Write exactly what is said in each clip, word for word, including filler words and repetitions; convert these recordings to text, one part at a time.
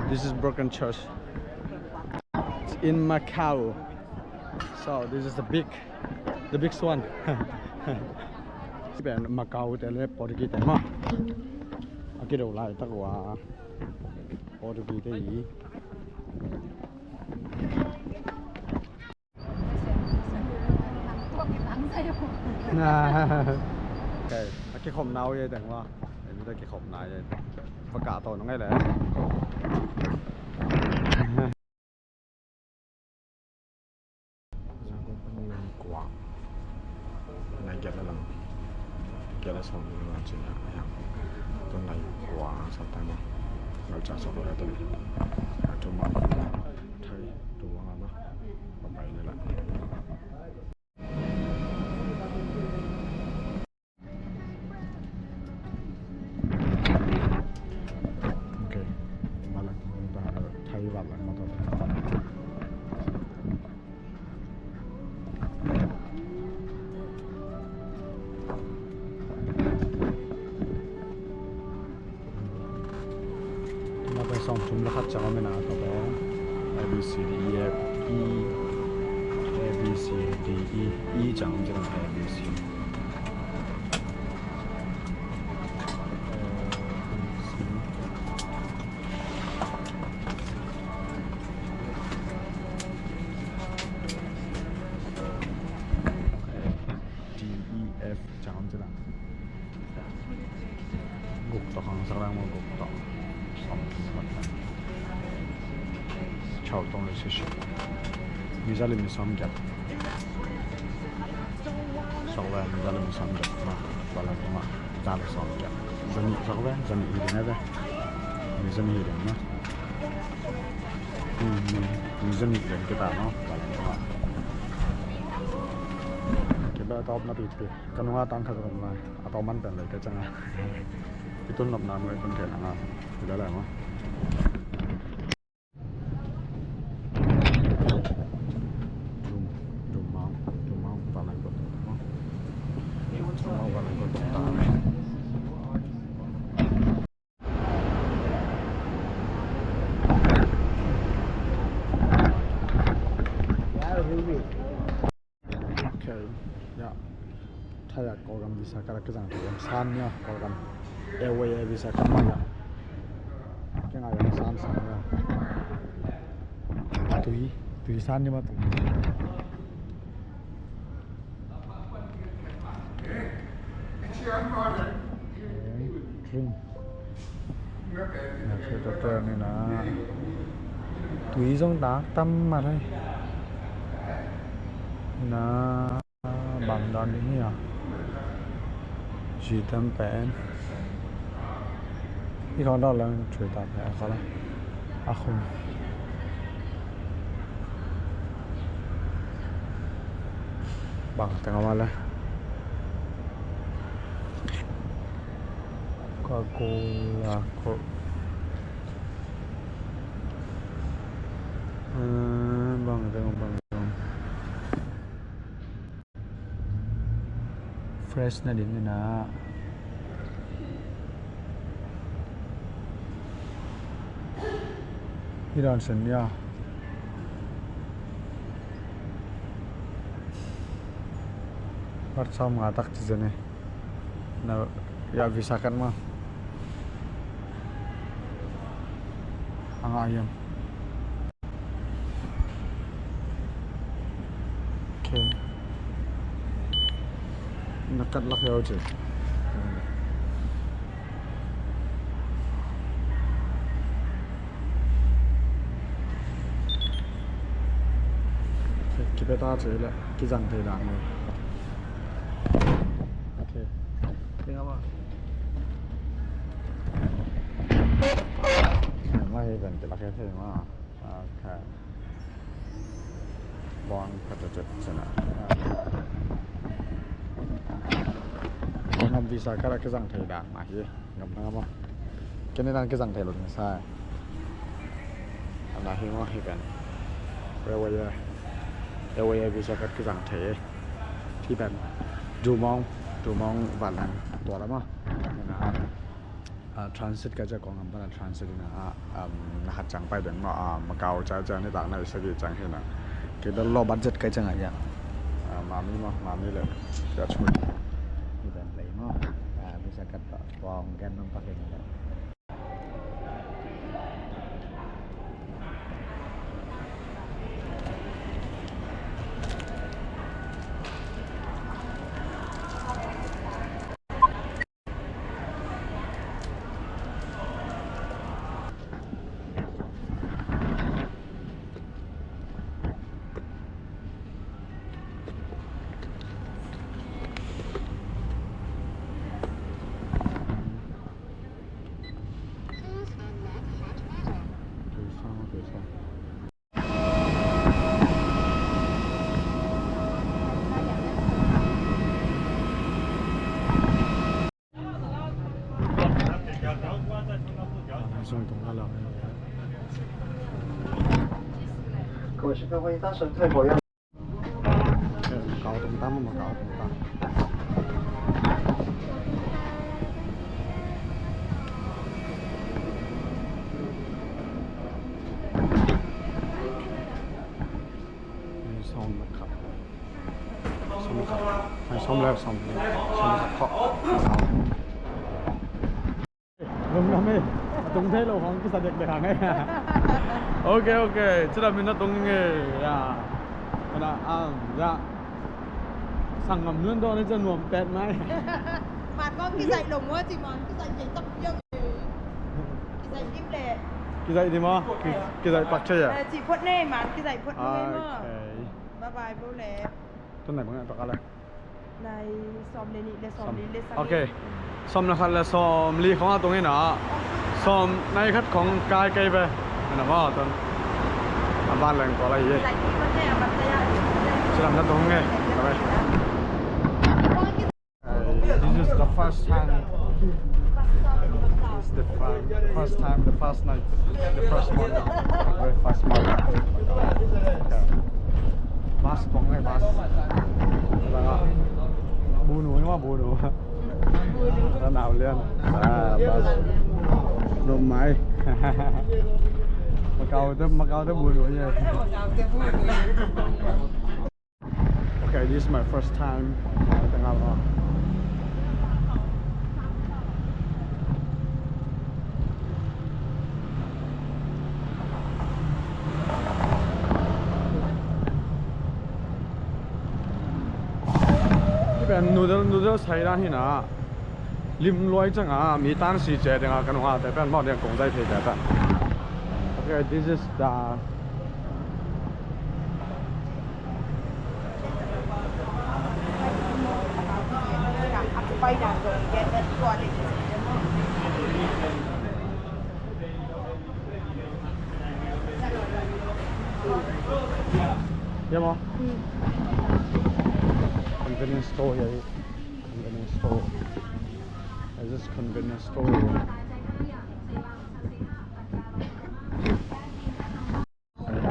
This is Broken Church. It's in Macau. So this is the big, the biggest one. Pen Macau te le Portuguese te mah a kido laitak uh a, Portuguese te i. Okay, a kikhopna uh ei teng maw. Ei mi ta kikhopna ei. Pakah tawh nong ei le. Nai giat le lam. Giat le sawm ni lam cin a, a hiang. Tun nai kua sawm tai maw. Ngal ca sawm le tun. A tu maw. Thai tu maw. Bye bye le la. Okay. Tua leh, Thai val leh mah tawh. Tua pen sawmthum le khat ciang om in a, tua pen A B C D E F E, A B C D E, E ciang om ci in a, A B C. D E F ciang om ci in a. Guk tawh khang sak leng maw, guk tawh. Sawm tawh sak leng. Chau tong le sisi. Mi za le mi sawm giat. Sak leng mi za le mi sawm giat. Ma, ba leng ma. Za le sawm giat. Za nih sak leng, za nih hi ding a ve. Mi za nih hi ding ma. Mi, mi, mi za nih ding kita no. Ba leng ma. Kiba tawp na pipi. Ka nunga tang khat om lai. A tawm man pen lei ka ciang a. I tun nopna nung i tun thei nang a. I la lai maw. Dum, dum mau, dum mau, va lai ko. Dum mau, va lai ko. Okay. Ya. Thai ah Kawlgam visa card a kizang thei hiam? San ni a, Kawlgam airway visa card mah ya. Kei ngai hiam, san san ni a. Tui, tui san ni mah tui. Drink. Ngakhe tawh tawh ni na. Tui zong tak tam mah thei. Na bang dan ding hi a. Ci tam pen. I khong dawh leng thui tak pen a kha la. A khum. Bang teng a mah le. Coca-Cola, Coke. Ah, bang teng, bang teng. Fresh na ding in a. Hi dan sen nia. Bar sawm nga tak ci zen e. Na, ya visa card mah. A ngah hiam? Okay. Na card lak hiau ci. Kipia ta ci le, kizang thei dan lo. Okay. Tengah apa? Mah hi kan, kilak thei mah. Okay. Bawng khat a cep cina. Ngam visa card a kizang thei dan mah hi. Ngam na ngam a. Kei ni dan kizang thei lo ding sa. Ana hi maw hi pen. Airway, airway visa card kizang thei. Hi pen. Dumong, Dumong van lang tua la maw. Na. Ah, transit ka ciang kong am pana transit ina, ah, um, na khat ciang pai ding maw, ah, Macau ciang ciang nitak nai sagih ciang hi na. Kei bel low budget ka ciang ah hiang. Ah, mami maw, mami le. Ka chui. Ni ben lei maw. Ah, bisa kat pa, pong gen nong paking le. Sawm le khat. Sawm le khat. Ai, sawm le, sawm le, sawm le khat. Lungdam e. A tung thei lo hong kisa dekdek hang e. Ok, ok. Cidam in a tung e. Ya. Kana am ya. Sanggam nuan dawn e, cia nuam pet mai. Mat kong kizaih lo mua ci man kizaih kei tak piang e. Kizaih dim le. Kizaih dim a. Ki-, kizaih pak thei a. Eh, ci phot ne man kizaih phot ne ma. Ok. Bye bye bo le. Tun nai bang nai pak a le. Nai sawm le nih le sawm li le sagih. Ok. Sawm le khat le sawm li khong a tung ina. Sawm nai khat khong kai kei ve. Ina maw tun. A ban leng tua lai hi. Cidam na tung nge. Bye bye. This is the first time. It's the fir-, first time, the first night, the first morning, very first morning. Okay. Bus tuang ngai bus. Langa. Bunu ni ma bunu. Tanau lian. Ah, bus. Lom mai. Macau te, Macau te bunu ye. Okay, this is my first time. Noodle, noodle sai dan hi na. Lim luai ciang a, mi tan si cia ding a, kan hong a te pen mawk ding kong zai thei te pen. Okay, this is the Yeah, ma. Convenience store here. Convenience store. Is this convenience store?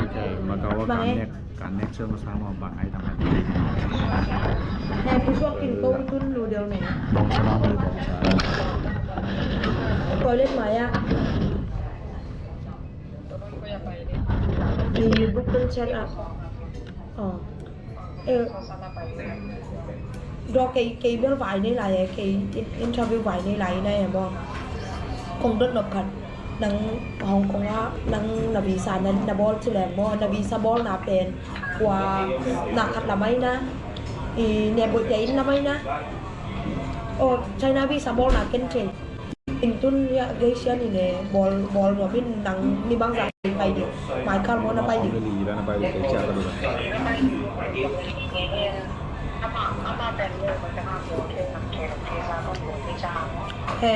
Okay, Macau ah kan nek, kan nek sel masang ma bang ai tang. Nek ku suak kin ko tun noodle ne. Bawngsa na mi bawngsa. Toilet mai ah. Ni book tun chat ah. Oh. Eh, dawh kei, kei bel vai nei lai e, kei in-, interview vai nei lai na e maw. Kong dot nop khat, nang Hong Kong ah nang na visa na, na bawl ci leng maw, na visa bawlna pen kua na khat lam ai na, i neighbour te inn lam ai na. Oh, China visa bawlna ken thei. Inn tun ya gei sia ni ne bawl, bawl nuam in nang ni bang zah pai ding. Mai kal maw na pai ding. He.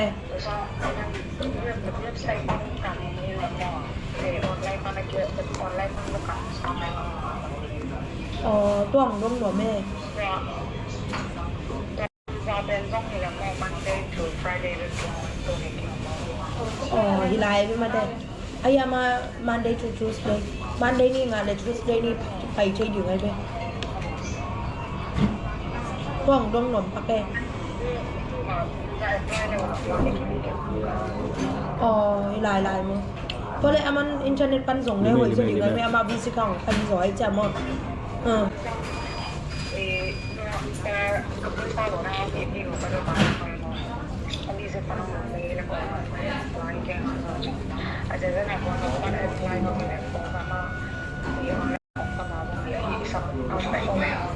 Aw, tua hong dong nuam e. Aw, hi lai ve mate. Ai ama Monday to Tuesday. Monday ni ngah le Tuesday ni pai thei ding ai ve. Tua hong dong nuam pak e. Aw, i lai lai maw? Tua leh aman internet pan zong le hoih zaw ding a, amah basic hang pan zaw ai ciah maw?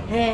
He.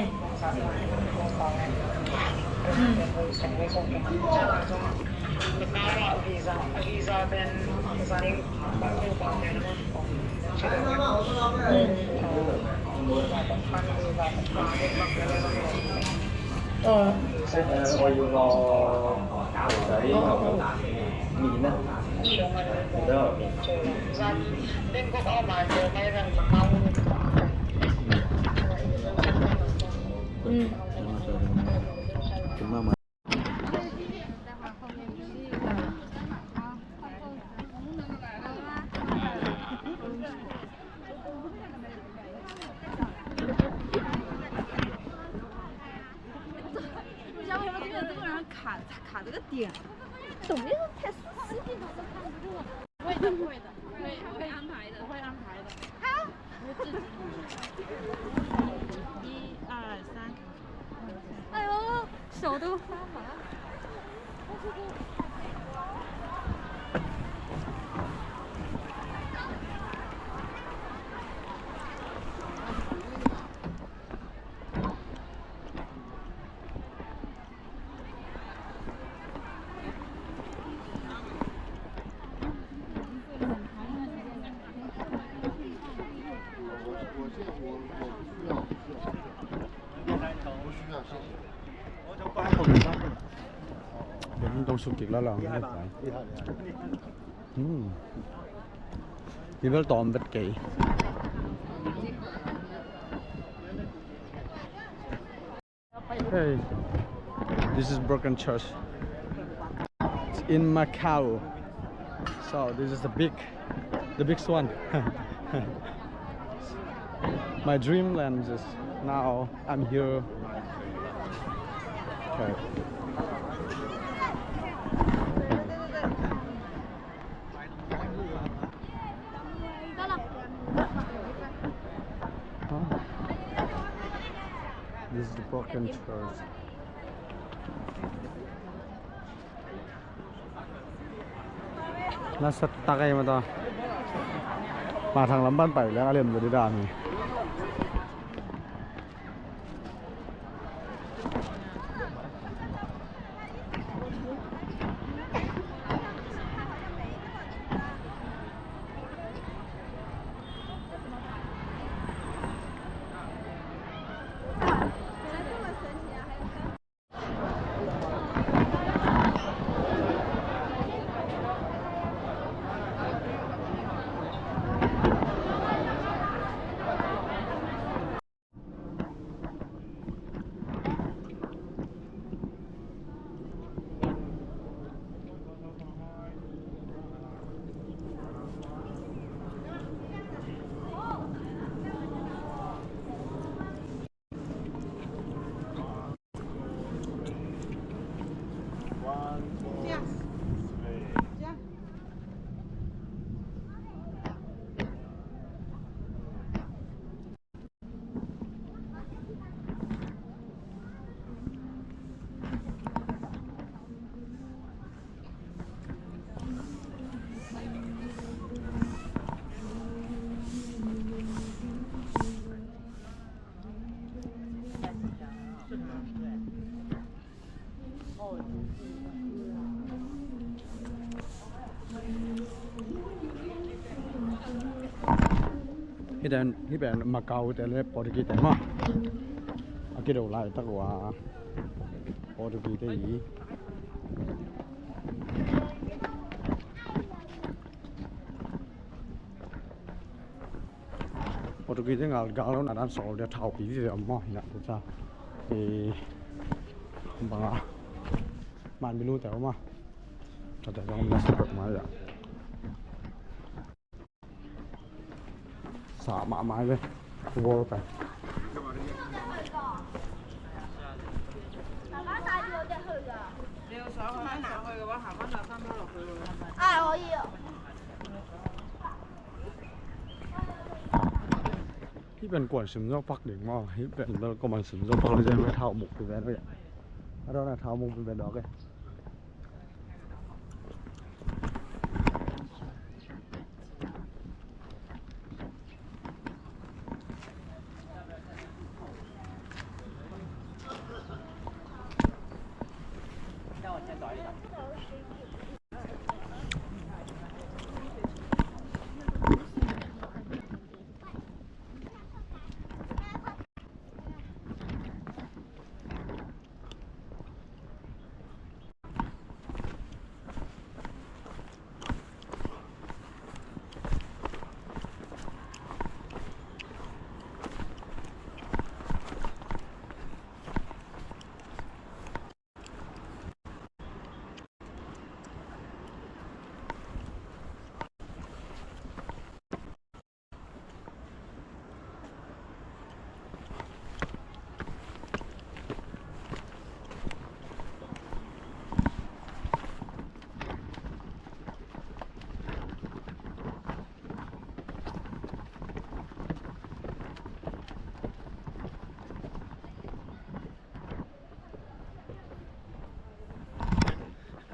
Hih bel tawm vet kei. Hey, this is Broken Church. It's in Macau. So this is the big, the biggest one. My dreamland is now I'm here. Okay. This is the broken church. Na sa ta kay mata. Matang lamban pai lang alim jadi dami. Hih pen, hih pen Macau te le Portuguese te mah a kido laitak uh a, Portuguese te hi. Portuguese te ngal gal lo na dan sawl dia thau pi dia mah hi na te cha. E, bang a man bilu te mah. Ka te jong na sa ma ya. Sa mahmah ve. World Cup. Hih pen kuan sim zawk pak ding maw? Hih pen bel kuaman sim zawk pak lo, zen bel thau muk pi ven uh ia. A dawn a thau muk pi ven dawk e.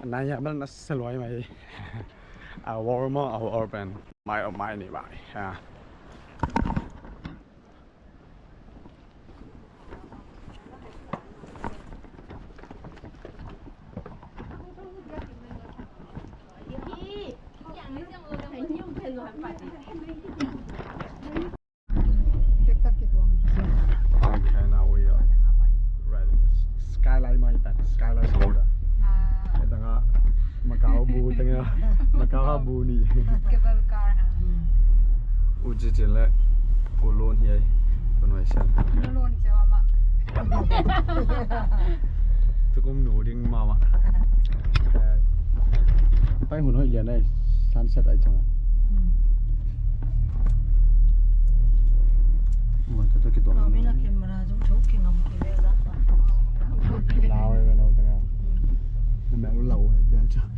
Nai ya bel na sa luai mai. A war maw, a war pen mai o mai ni bai. Okay, now we are ready. Skyline mai pen, skyline sawt. Tengah Macau bu, tengah Macau bu ni. Cable car. U Ci Cin le U Lun hi ai. Tun Wai Sian. U Lun cia mah. Tukum nu ding mama. Pai hun hoih lian ai, sunset ai ciang a. Mah tawh kituak. Lau ai ve no tengah. Na mel lau ai tia ciang.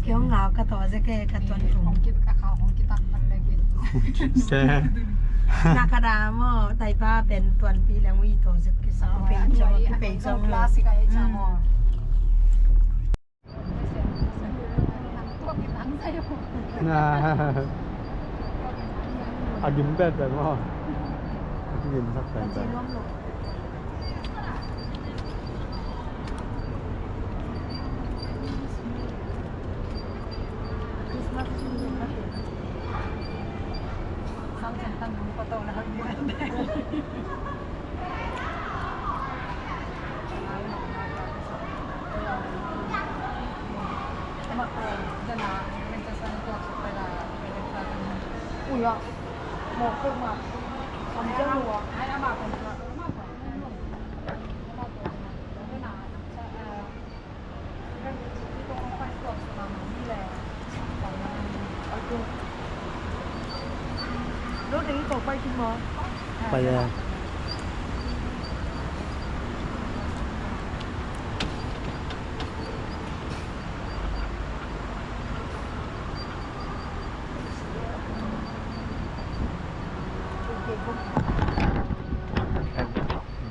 Kiong lau ka to ze ke ka tuan tung. Ke. Na ka da mo tai pa pen tuan pi leng wi to ze ke sa pe chong pe chong. A gim pen pen maw? A gim sak pen pen. Pai a.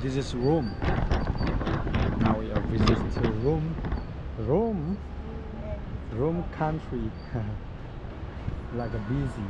This is Rome. Now we are visit to Rome. Rome. Rome country. Like a busy.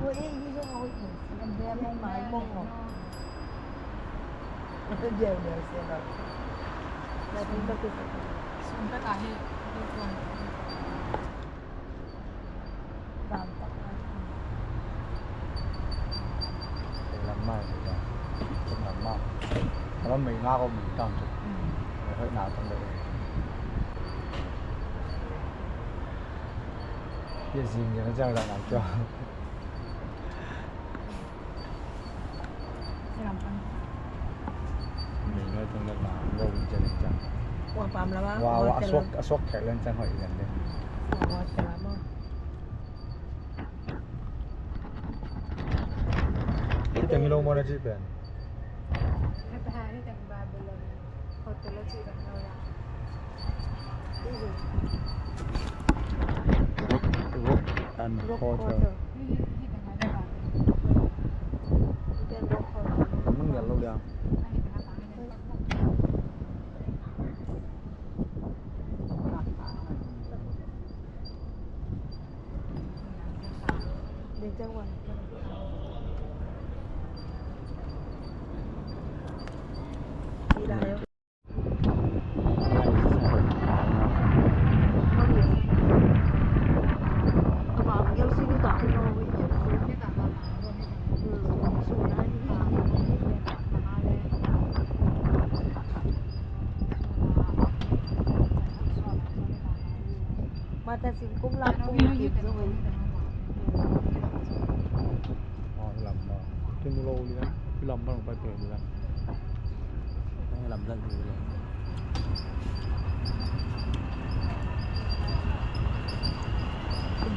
Lam mah, lam mah. Lam mah, mei ngak om tam tu. Hoih na tang le. Ye zing ye na jang jang na kya. Mei ngai tang le na lo jang jang. Wa pam la wa. Wa wa, a suak, a suak khek len chang hoih len le. Wa wa la ma. Hih teng hi lo maw na cih pen? Hih teng Babylon Hotel a cih bang lo la. Rock, Rock and Hotel. Hih teng Rock Hotel. Nang ngial lo dia. Mata singkung lam kung kim zong hi. Lam ma. Kin lo lian. Lam ma long pai pe lian. Lam lam lian.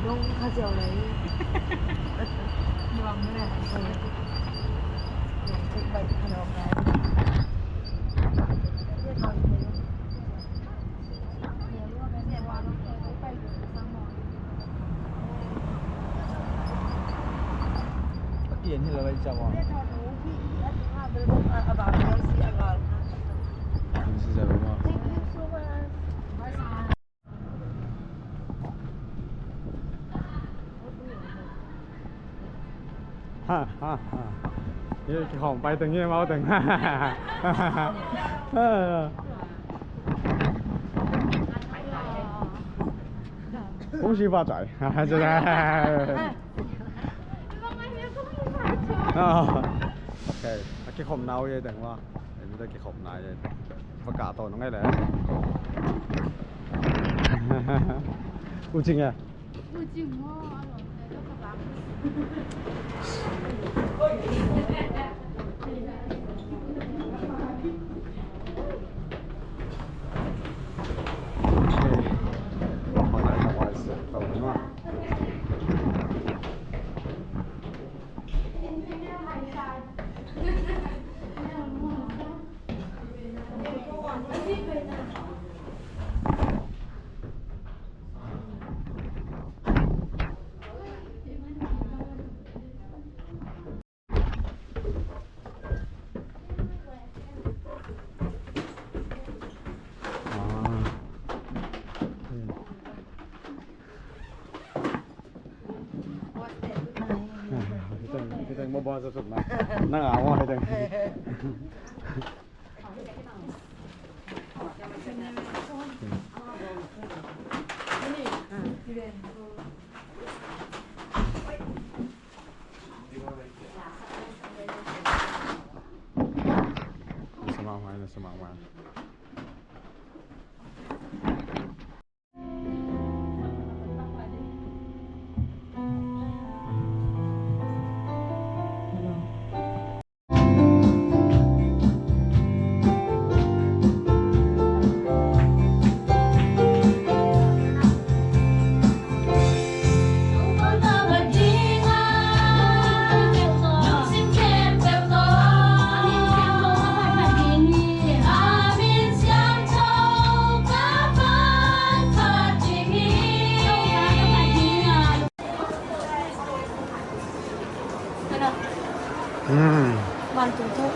Dong kha ziau lai. Nuam le. Dong cek bai kha lo lai. Ha, ha, ha. Ye, kikhawm pai teng, ye, mau teng. Kung si fa cai. Ok. A kikhawm nau ye teng wa. Em, da kikhawm nau ye. Fa ka to ngai le. U Cing ya. Nang a mo, hei teng. Hmm. Vantung thu.